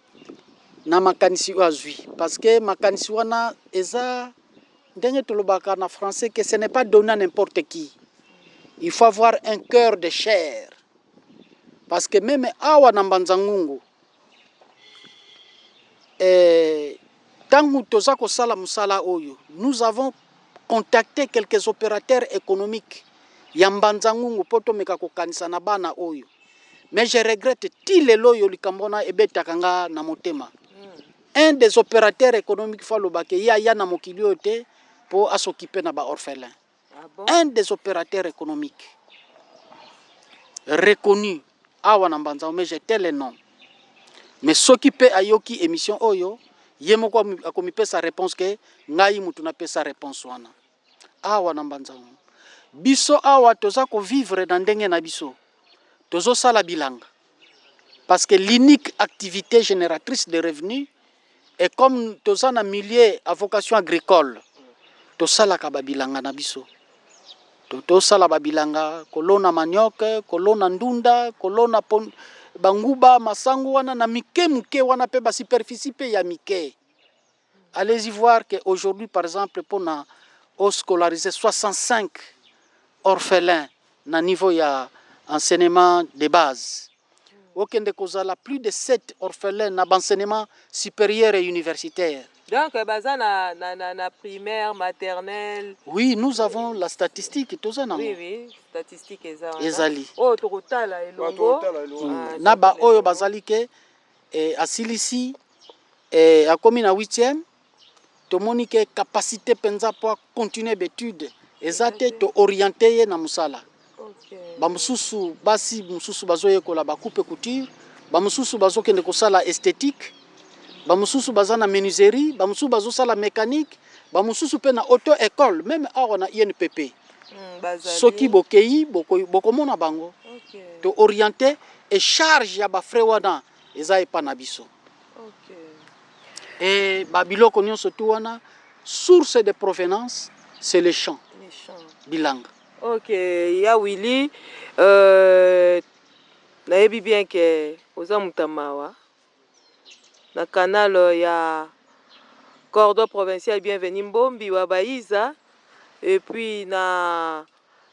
na makanisi oyo azwi, parce que makanisi wana eza ndenge tolobaka na français que ce n'est pas donné à n'importe qui. Il faut avoir un cœur de chair, parce que même awa na Mbanza Ngungu, ntango toza kosala mosala oyo, nous avons contacté quelques opérateurs économiques ya Mbanza Ngungu mpo tomeka kokanisa na bana oyo. Mais je regrette, ti lelo oyo likambo wana ebetaka nga na motema. Un des opérateurs économiques fo alobaka ye aya na mokili oyo te mpo as'occuper na baorphelin. Ah bon? Un des opérateurs économiques reconnu awa na Mbanza, mais je tais le nom, mais soki mpe ayoki émission oyo, ye moko akomipesa réponse ke ngai mutu napesa réponse wana. Awa na Mbanza, biso awa toza kovivre na ndenge na biso, tozosala bilanga. Parce que l'unique activité génératrice de revenus, et comme toza na milieu à vocation agricole, tosalaka babilanga na biso. Tosala babilanga, kolona manioc, kolona ndunda, kolona banguba, masangu wana na mike mike wana, mpe basuperficie mpe ya mike. Allez-y voir que aujourd'hui, par exemple, mpona oscolariser 65 orphelins na niveau ya enseignement de base, okende kozala plus de 7 orphelins na baenseignement supérieur et universitaire. Donc baza na primaire, maternelle? Oui, nous avons la statistique, toza nango. Oui, statistique eza wana. Ezali. Oyo tokotala elongo. Ah, na baoyo bazali ke asilisi, akomi na 8e, tomoni ke capacité mpenza mpo acontinue baétude eza te, tooriente ye na mosala. Bamosusu basi mosusu bazoyekola bacoupe couture, bamosusu bazokende kosala esthétique, bamosusu baza na menuiserie, bamosusu bazosala mécanique, bamosusu mpe na auto école, même awa na INPP. Bazali. Soki bokei, bokomona bango. Tooriente et charge ya bafrais wana eza epa na biso. E babiloko nyonso tu wana, source de provenance, c'est le champ. Les champs. Bilanga. Ok, ya Willy, nayebi bien ke oza moto ya mawa na canal ya cordon provincial Bienvenu Mbombi wa Baiza et puis na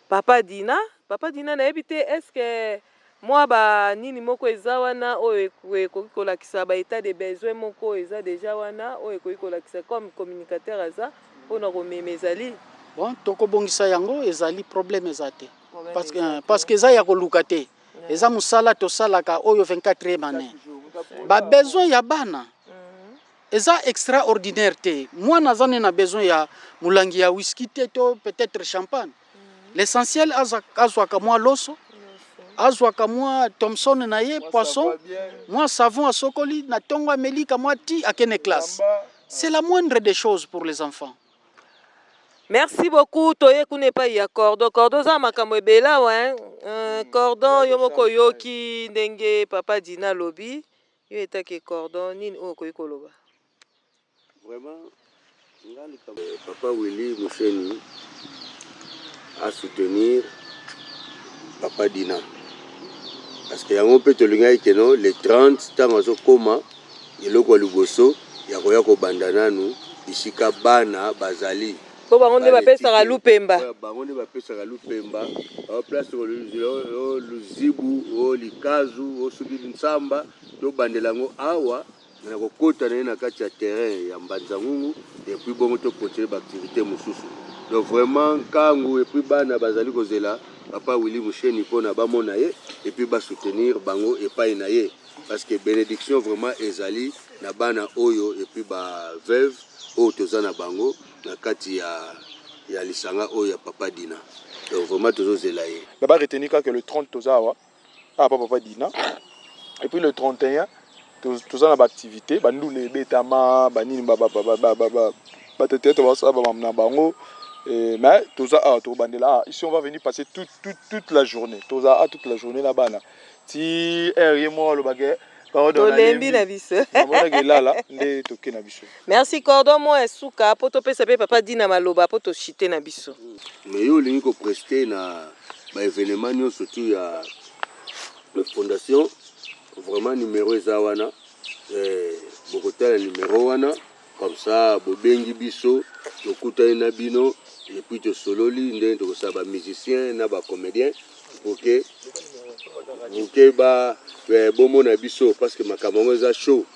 Papa Dina. Papa Dina, nayebi te, est ce que mwa banini moko eza wana oyo ekoki kolakisa baétat de besoin moko eza déjà wana, oyo ekoki kolakisa comme communicateur aza mpona komema, ezali? Bon, tokobongisa yango, ezali problème eza te. Problème Parce que, eza te. Parce que eza ya koluka te, eza mosala tosalaka oyo 24e année. Babesoin ya bana eza extraordinaire te. Mwana aza ne na besoin ya molangi ya whisky te to peut-être champagne. L'essentiel, azwaka mwa loso, azwaka mwa thomson na ye, poisson, mwa savon, asokoli na ntongo, amelika mwa ti, akende classe. C'est la moindre des choses pour les enfants. Merci beaucoup. Toye kuna epai ya cordon. Cordon, oza na makambo ebele awa, hein? Cordon, yo moko oyoki ndenge Papa Dina alobi. Yo etaki cordon, nini oyo okoki koloba? Vraiment, nga likambo, Papa Willy Musheni asoutenir Papa Dina, parce que yango mpe tolingaki keno le 30, ntango azokóma, eloko ya liboso ya koya kobanda nanu bisika bana bazali. Mpo bango nde bapesaka lupemba. Bango nde bapesaka lupemba. Place luzibu o likazu o soki nsamba, tobandela yango awa na kokota na ye na kati ya terrain ya Mbanza-Ngungu, et puis bongo tocontinue baactivité mosusu. Donc vraiment nkangu, et puis bana bazali kozela Papa Willy Musheni mpona bamona ye et puis basoutenir bango epai na ye, parce que bénédiction vraiment ezali na bana oyo et puis baveuve oyo toza na bango na kati ya lisanga oyo ya Papa Dina. Donc vraiment tozozela ye. Mais baretenir kaka le 30, toza awa awa pa Papa Dina, et puis le 31 toza na baactivité, bandula ebetama, banini, bato basala bamama na bango. Mais toza awa, tokobandela awa. Ici, on va venir passer toute la journée. Toza awa toute la journée na bana ti heure ye moko alobaka. Tolembi na biso. Namonaki elala nde toke na biso. Merci, cordon. Mwa esuka mpo topesa mpe Papa Dina maloba mpo toshite na biso. Mais yo olingi koprester na baévénement nyonso tu ya fondation, vraiment numéro eza wana. Bokotala numéro wana, comme ça bobengi biso, tokutani na bino et puis tosololi ndenge tokosala bamusicien na bacomédien pour que ba bomona biso, parce que makambo yango eza chaud.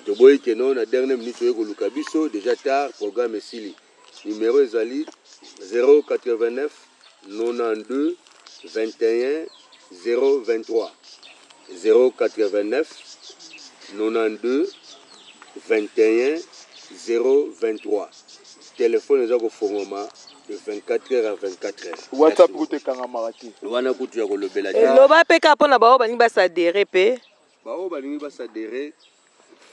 Toboyi keno na dernière minute oye koluka biso, déjà tard, programme esili. Numéro ezali 089 92 21 023, 089 92 21 023. Telefone eza kofongwama de 24 heures à 24 heures. WhatsApp kutu ekangamaka te. Wana kutu ya kolobela te. Eloba mpe kaka mpona baoyo balingi baadhérer mpe. Baoyo balingi baadhérer,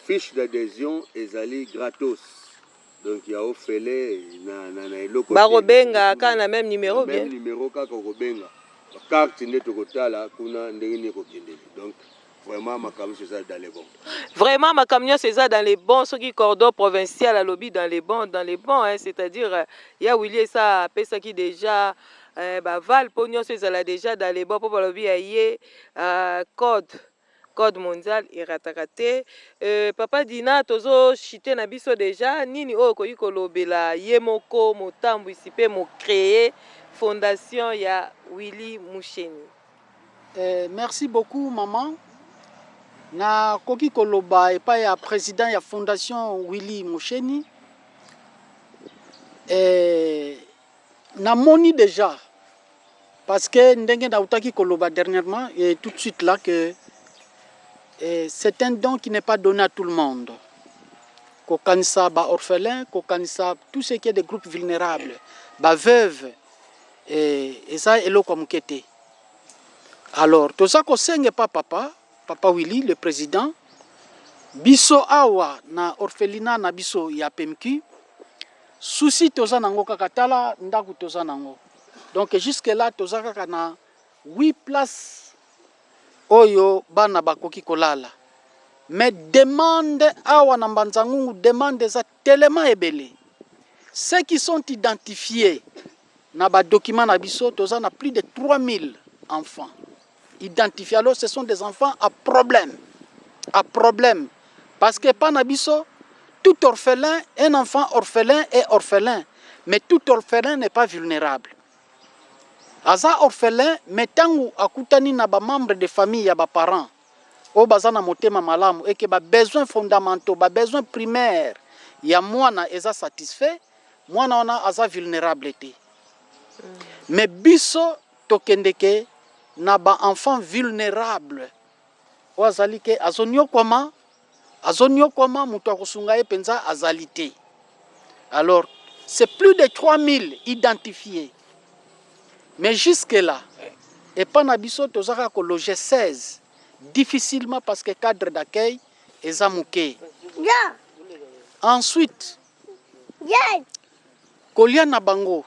fiche d'adhésion ezali gratos, donc ya ofele na eloko te. Bakobenga kaka na même numéro? Même Bien. Numéro kaka okobenga, carte nde tokotala kuna ndenge nini ekokendele. Donc Vraiment makambo nyonso eza dans les bons. Vraiment makambo nyonso eza dans les bons. Soki cordon provincial alobi dans les bons, dans les bons, hein, c'est-à-dire euh, ya Willy esa apesaki déjà euh, baval mpo nyonso ezala déjà dans les bons, mpo balobi ya ye euh, code mondial erataka te. Papa Dina, tozo chite na biso déjà. Nini oyo okoki kolobela ye moko motambwisi mpe mocréer fondation ya Willy Musheni? Merci beaucoup, maman. Nakoki koloba epai ya président ya fondation Willy Musheni, namoni déjà, parce que ndenge nautaki koloba dernièrement et tout de suite là que c'est un don qui n'est pas donné à tout le monde. Kokanisa baorphelin, kokanisa tout ce qui est des groupes vulnérables, baveuve, eza eloko ya moke te. Alors toza kosenga epa papa Willy le président, biso awa na orphelinat na biso ya PMQ, susi toza nango kaka, tala ndako toza nango. Donc jusque là toza kaka na 8 places oyo bana bakoki kolala, mais demande awa na Mbanza-Ngungu, demande eza tellement ebele. Ceux qui sont identifiés na badocument na biso, toza na plus de 3000 enfants identifiés. Alors ce sont des enfants à problème, à problème, parce que pa na biso, tout orphelin, un enfant orphelin est orphelin, mais tout orphelin n'est pas vulnérable. Aza orphelin, mais ntango akutani na bamembre de famille ya baparent oyo baza na motema malamu, eke babesoin fondamentaux, babesoin primaire ya mwana eza satisfait, mwana wana aza vulnérable te. Mais biso tokendeke na baenfant vulnérable oyo azali ke azoniokwama, azoniokwama, moto akosunga ye mpenza azali te. Alors c'est plus de 3000 identifiés, mais jusque là epa na biso toza kaka kologer 16 difficilement, parce que cadre d'accueil eza moke. Ensuite kolia na bango,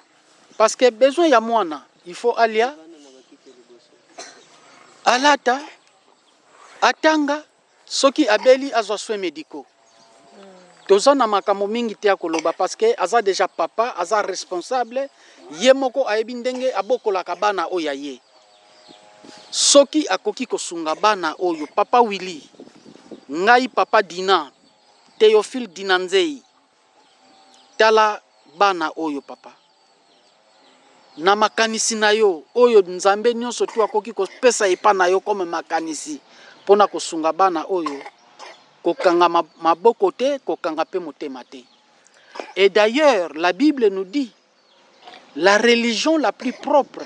parce que besoin ya mwana, il faut alia, alata, atanga, soki abeli azwa soins médicaux. Toza na makambo mingi te ya koloba, parce que aza déjà papa, aza responsable, ye moko ayebi ndenge abokolaka bana oyo ya ye. Soki akoki kosunga bana oyo, papa Willy, ngai papa Dina, Théophile Dina Nzei, tala bana oyo, papa, na makanisi na yo oyo Nzambe nyonso tu akoki kopesa epa na yo comme makanisi mpona kosunga bana oyo, kokanga maboko te, kokanga mpe motema te. Et d'ailleurs la Bible nous dit: la religion la plus propre,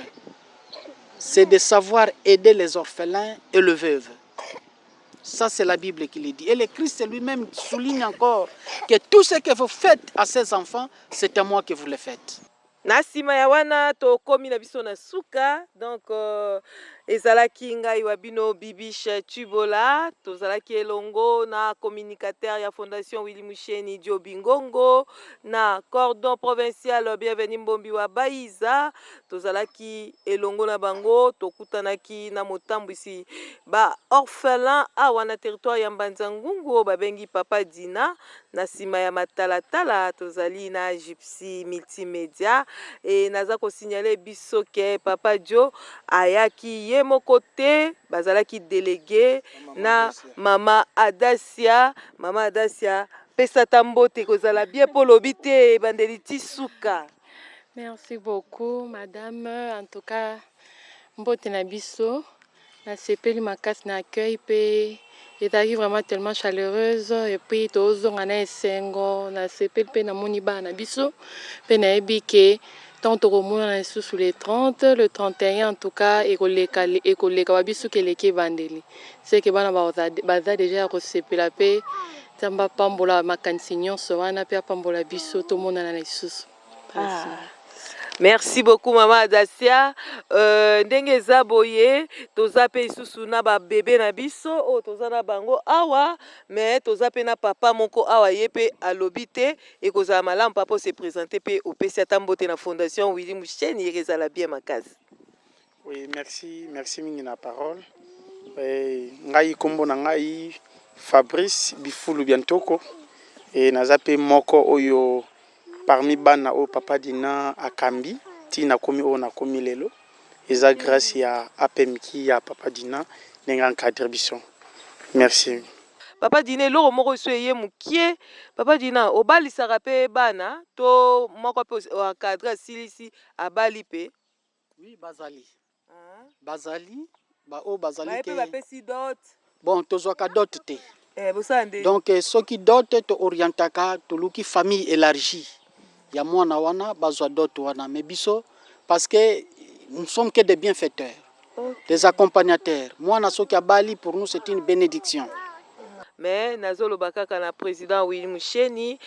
c'est de savoir aider les orphelins et les veuves. Ça, c'est la Bible qui le dit. Et le Christ lui-même souligne encore que tout ce que vous faites à ces enfants, c'est à moi que vous le faites. Na nsima ya wana, tokomi na biso na suka. Donc ezalaki ngai wa bino Bibiche Tubola. Tozalaki elongo na communicateur ya fondation Willy Musheni, Dio Bingongo, na cordon provincial Bienvenu Mbombi wa Baiza. Tozalaki elongo na bango, tokutanaki na motambwisi ba orphelin awa na territoire ya Mbanza Ngungu oyo babengi papa Dina. Na nsima ya matalatala tozali na Gypsy Multimédia. E naza kosignaler biso ke papa Jo ayaki ye moko te, bazalaki délégué na mama Adasia. Mama Adasia, pesa ta mbote, kozala bien mpo lobi te ebandeli ti suka. Merci beaucoup, madame. En tout cas, mbote na biso. Nasepeli makasi na accueil mpe ezalaki vraiment tellement chaleureuse. Et puis tozonga na esengo, nasepeli mpe namoni bana na biso mpe nayebi ke ntango tokomonana lisusu le 30, le 31, en tout cas ekoleka, ekoleka babiso ke eleki ebandeli seke bana baza déjà ya kosepela. Mpe Nzambe apambola makanisi nyonso wana mpe apambola biso tomonana na lisusu. Ah. Merci beaucoup, mama Adasia. Ndenge eza boye, toza mpe lisusu na babebe na biso oyo toza na bango awa, mais toza mpe na papa moko awa, ye mpe alobi te. Ekozala malamu papa ose présente mpe opesi ata mbote na fondation Willy Musheni, ekezala bien makasi. Oui, merci, merci mingi na parole. Ngai, nkombo na ngai Fabrice Bifulu Biantoko e naza mpe moko oyo parmi bana oyo Papa Dina akambi ti nakomi oyo nakomi lelo. Eza grâce ya APMK ya Papa Dina ndenge encadre biso. Merci. Papa Dina, eloko moko eso eye mokie. Papa Dina, obalisaka mpe bana to moko mpe oencadre, asilisi, abali mpe? Oui, bazali, bazali baoyo bazali. Baye mpe te. Bapesi dot? Bon, tozwaka dot te. Bosala nde? Donc soki dot, toorientaka, toluki famille élargie ya mwana wana, bazwa dot wana. Mais biso, parce que nous sommes que des bienfaiteurs, des accompagnateurs, mwana soki abali, pour nous c'est une bénédiction. Mais nazoloba kaka na président Willy Musheni,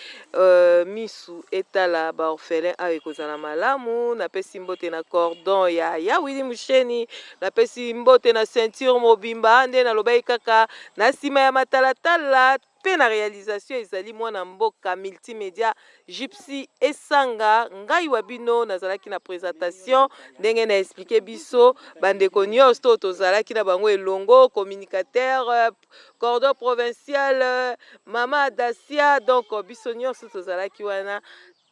misu etala baorphelin awa, ekozala malamu. Napesi mbote na cordon ya Willy Musheni, napesi mbote na ceinture mobimba. Nde nalobaki kaka na nsima ya matalatala mpe na réalisation ezali mwana mboka multimédia Gypsy Esanga. Ngai wa bino nazalaki na présentation, ndenge na expliquer biso bandeko nyonso to tozalaki na bango elongo, communicateur, cordon provincial, mama Dacia. Donc biso nyonso tozalaki wana.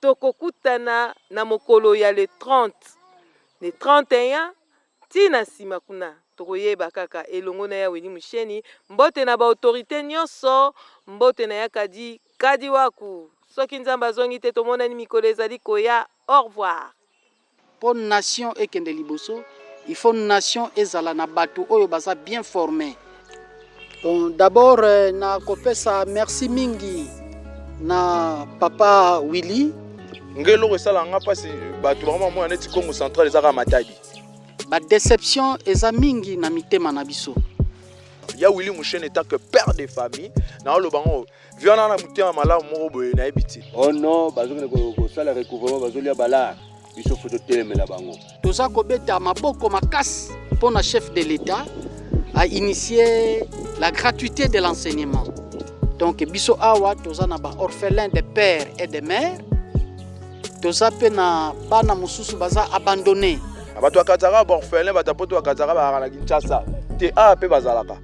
Tokokutana na mokolo ya le 30, le 31, ntina nsima kuna tokoyeba kaka elongo na ya Willy Musheni. Mbote na baautorité nyonso, mbote na ya Kadi Kadi Waku. Soki Nzambe azongi te, tomonani mikolo ezali koya. Au revoir. Mpo nation ekende liboso, il faut nation ezala na bato oyo baza bien formé. Bon, d'abord nakopesa merci mingi na papa Willy. Nge eloko esalaka nga mpasi, bato bango bamona neti Congo Central eza kaka Matadi. Badéception eza mingi na mitema na biso. Ya Willy Musheni, en tant que père de famille, naoloba ngo vi wana na motema malamu moko boye, nayebi te. Oh non, bazokende kosala recouvrement, bazolia balare. Biso faut totelemela bango. Toza kobeta maboko makasi mpo na chef de l'État a initié la gratuité de l'enseignement. Donc biso awa toza na baorphelin de père et de mère, toza mpe na bana mosusu baza abandonné. Bato bakataka baorphelin, bato ya poto bakataka, bazalaka na Kinshasa te, awa mpe bazalaka.